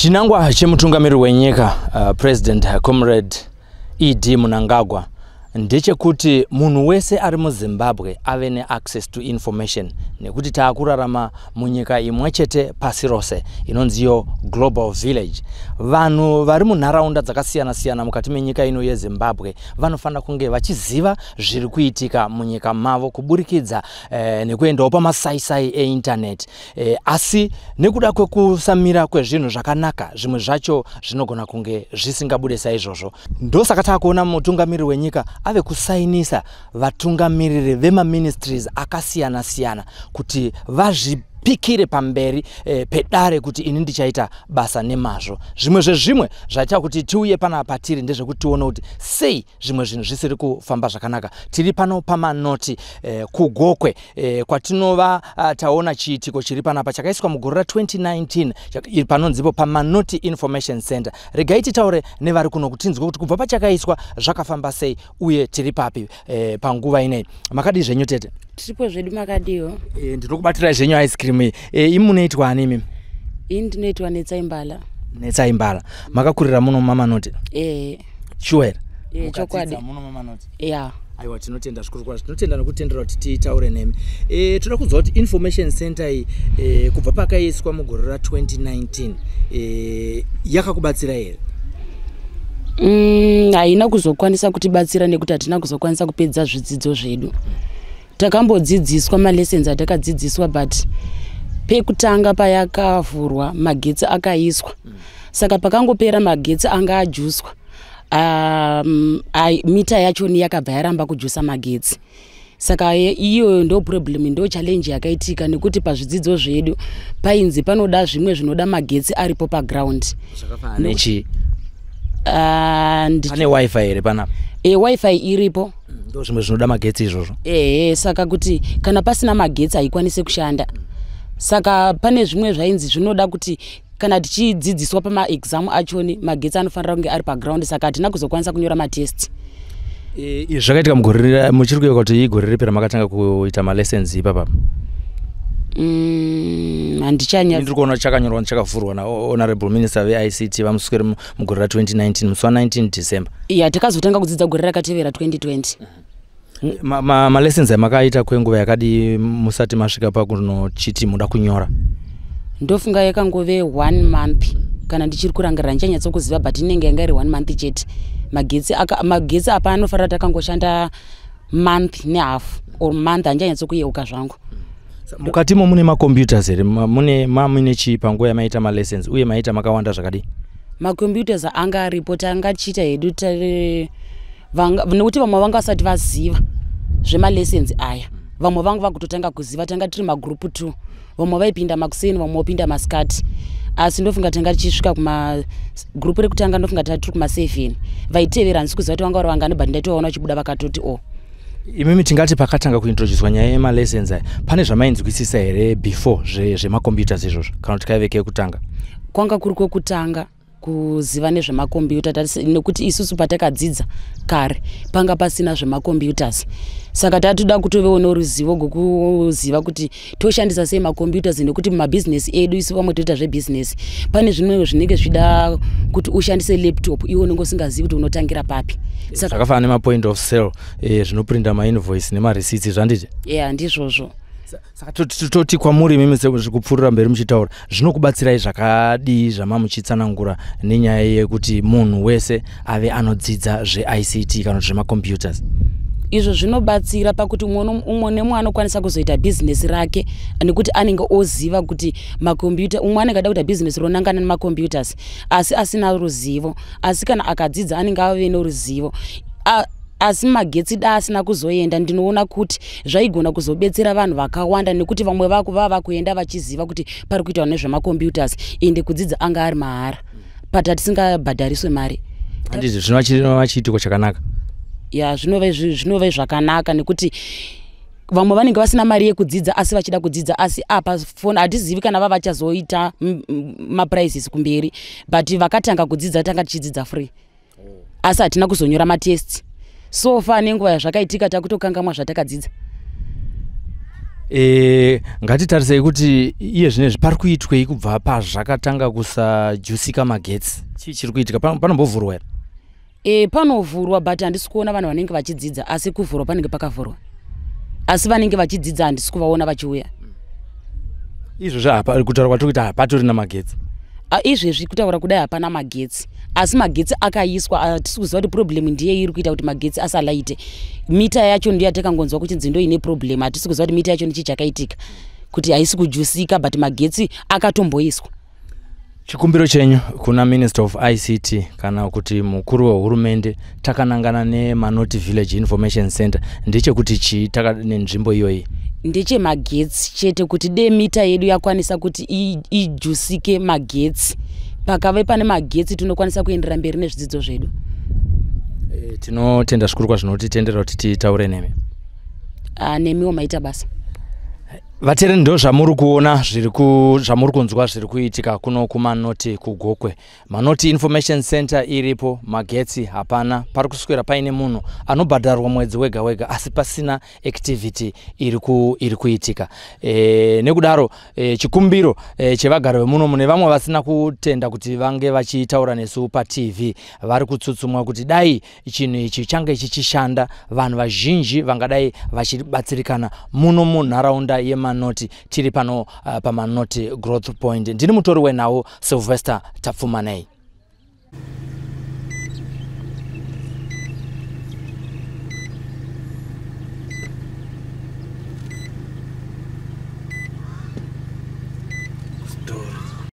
Chinangwa chemutungamiri wenyika, President Comrade ED Mnangagwa, ndechekuti munhu wese ari muZimbabwe ave neaccess to information, nekuti taakurarama munyika imwe chete pasi rose inonziyo Global Village. Vanhu vari munharaunda dzakasiyana-siyana mukati menyika ino yeZimbabwe vanofanira kunge vachiziva zviri kuitika munyika mavo kuburikidza nekuendawo pamasaisai eintaneti. Asi nekuda kwekusamira kwezvinhu zvakanaka, zvimwe zvacho zvinogona kunge zvisingabude saizvozvo. Ndosaka taakuona mutungamiriri wenyika ave kusainisa vatungamiriri vemaministries akasiyana-siyana kuti vazvipikire pamberi pedare kuti ini ndichaita basa nemazvo. Zvimwe zvezvimwe zvaita kuti tiuye panapa patiri ndezvekuti tione kuti sei zvimwe zvinhu zvisiri kufamba zvakanaka. Tiri pano paManoti, kuGokwe, kwatinova taona chiitiko chiri panapa chakaiswa mugore ra2019 panonzipo paManoti Information Center. Regai titaure nevari kuno kuti tinzwe kuti kubva pachakaiswa zvakafamba sei uye tiri papi panguva inei. Makadii zvenyu, tete? Tiripo zvedu, makadiwo? Ndinokubatirai zvenyu ice cream iyi. Imi munoitwa ani imimi? Ini ndinoitwa Netsaimbala. Netsaimbala. Makakurira muno mumaManoti? Ee. Sure here? E, chokwadi. Muno mumaManoti? Ya. Aiwa, tinotenda zvikuru kwazvo, tinotenda nekutendera kuti titaure nemi. Toda kunzwa kuti information center iyi, kubva pakaiswa mugore ra2019, yakakubatsira here? Haina kuzokwanisa kutibatsira nekuti hatina kuzokwanisa kupedza zvidzidzo zvedu. Takambodzidziswa malessons atakadzidziswa, but pekutanga payakavhurwa magetsi akaiswa, saka pakangopera magetsi anga ajuswa, mita yachoni yakabva yaramba kujusa magetsi. Saka iyoyo ndo problem, ndo challenge yakaitika, nekuti pazvidzidzo zvedu painzi panoda zvimwe zvinoda magetsi aripo paground. Zvakafanana nechii? Ah. Pane WiFi here panapa? E, WiFi iripo. Ndo zvimwe zvinoda magetsi izvozvo. Ehe, saka kuti kana pasina magetsi haikwanisi kushanda. Saka pane zvimwe zvainzi zvinoda kuti kana tichidzidziswa pamaexam achoni, magetsi anofanira kunge ari paground, saka hatina kuzokwanisa kunyora matest. Izvi zvakaitika mugore muchiri kuyeuka kuti igore ripi ramakatanga kuita malessons ipapapa? Handichanya. Ndiri kuona chakanyorwa, chakavhurwa nahonorable minister veICT vaMuswere mugore ra2019, musi wa19 December. Ya, takazotanga kudzidza gore rakatevera, 2020. Malessons amakaita kwenguva yakadi musati masvika pakunochiti muda kunyora? Ndofunga yakangove one month kana ndichiri kurangarira, ndichanyatsokuziva, but inenge yanga iri one month chete. Magetsi apa anofanira takangoshanda month nehalf or month, handichanyatsokuyeruka zvangu. Mukatimo mune macomputers here? Mune mamuine chii panguva yamaita malessons, uye maita makawanda zvakadii? Macomputers anga aripo. Tanga tichiita hedu nekuti vamwe vanga vasati vaziva zvemalessons aya, vamwe vanga vakutotanga kuziva. Tanga tiri magroup two, vamwe vaipinda makuseni, vamwe vopinda masikati, asi ndofunga tanga tichisvika kumagroup rekutanga, ndofunga tanga tiri kuma7. Vaitevera handisi kuziva kuti vanga vari vangani, but ndaitovaona vachibuda vakatoti o. Imimi tingati pakatanga kuintroducwa nyaya yemalessons aya, pane zvamainzwisisa here before zvemacomputers izvozvo, kana kuti kaive kekutanga? Kwanga kuri kwekutanga kuziva nezvemakombiyuta, nekuti isusu patakadzidza kare panga pasina zvemacomputers, saka tatoda kutovewo noruzivo gwekuziva kuti toshandisa sei macomputers, nekuti mumabhizinesi edu isu vamwe toita zvebhizinesi, pane zvimwe zvinenge zvida kuti ushandise laptop, iwe unenge usingazivi kuti unotangira papi. Saka Zvakafanana nemapoint of sale, zvinoprinda mainvoice nemareceipts, zvanditi? Ya, ndizvozvo. Saka toti kwamuri imimi, sekupfuurira mberi muchitaura, zvinokubatsirai zvakadii zvamamuchitsanangura nenyaya yekuti munhu wese ave anodzidza zveICT kana kuti zvemacomputers? Izvo zvinobatsira pakuti umwe nemumwe anokwanisa kuzoita bhizinesi rake, nekuti anenge oziva kuti makombiyuta, umwe anenge ada kuita bhizinesi ronangana nemacomputers asi asina ruzivo, asi kana akadzidza anenge ave noruzivo. Asi magetsi da asina kuzoenda, ndinoona kuti zvaigona kuzobetsera vanhu vakawanda, nekuti vamwe vako vava kuenda vachiziva kuti pari kuitwa nezvemacomputers, ende kudzidza anga ari mahara, but hatisingabhadhariswe mari. Handizvo zvinova chiitiko chakanaka? Ya, zvinove zvakanaka, nekuti vamwe vanenge vasina mari yekudzidza asi vachida kudzidza, asi apa foni hatizivi kana vava vachazoita maprices kumberi, but vakatanga kudzidza tanga tichidzidza free, asi hatina kuzonyora matest. So far nenguva yazvakaitika takutokangamwa zvatakadzidza. Ngatitarisei kuti iye zvinezvi pari kuitwei kubva pazvakatanga kusajusika magetsi. Chii chiri kuitika? Panombovhurwa here? Panovhurwa, but handisi kuona vanhu vanenge vachidzidza, asi kuvhurwa panenge pakavhurwa, asi vanenge vachidzidza handisi kuvaona vachiuya. Izvozvo kutaura kwatiri kuita hapatorina magetsi? Izvezvi kutaura kudai hapana magetsi, asi magetsi akaiswa. Hatisi kuziva kuti problem ndiye iri kuita kuti magetsi asalaite. Mita yacho ndiyo yatakangonzwa kuchinzi ndo ine problem. Hatisi kuziva kuti mita yacho ndichii chakaitika kuti haisi kujusika, but magetsi akatomboiswa. Chikumbiro chenyu kuna Minister of ICT kana kuti mukuru wehurumende takanangana neManoti Village Information Center ndechekuti chii nenzvimbo iyoyi? Ndechemagetsi chete, kuti de mita yedu yakwanisa kuti ijusike magetsi. Pakave pane magetsi, tinokwanisa kuendera mberi nezvidzidzo zvedu. Tinotenda zvikuru kwazvinotitendera kuti titaure nemi. Nemiwo maita basa. Vateereri, ndo zvamuri kuona, zvamuri kunzwa zviri kuitika kuno kuManoti kuGokwe. Manoti Information Center iripo, magetsi hapana. Pari kuswera paine munhu anobhadharwa mwedzi wega wega, asi pasina activity iri kuitika. Nekudaro chikumbiro chevagari vemuno nevamwe vasina kutenda kuti vange vachitaura nesu paTV, vari kutsutsumwa kuti dai chinhu ichi change chichishanda, vanhu vazhinji vangadai vachibatsirikana muno munharaunda yeManoti. Tiri pano paManoti Growth Point. Ndini mutori wenhau Sylvester Tapfumanei.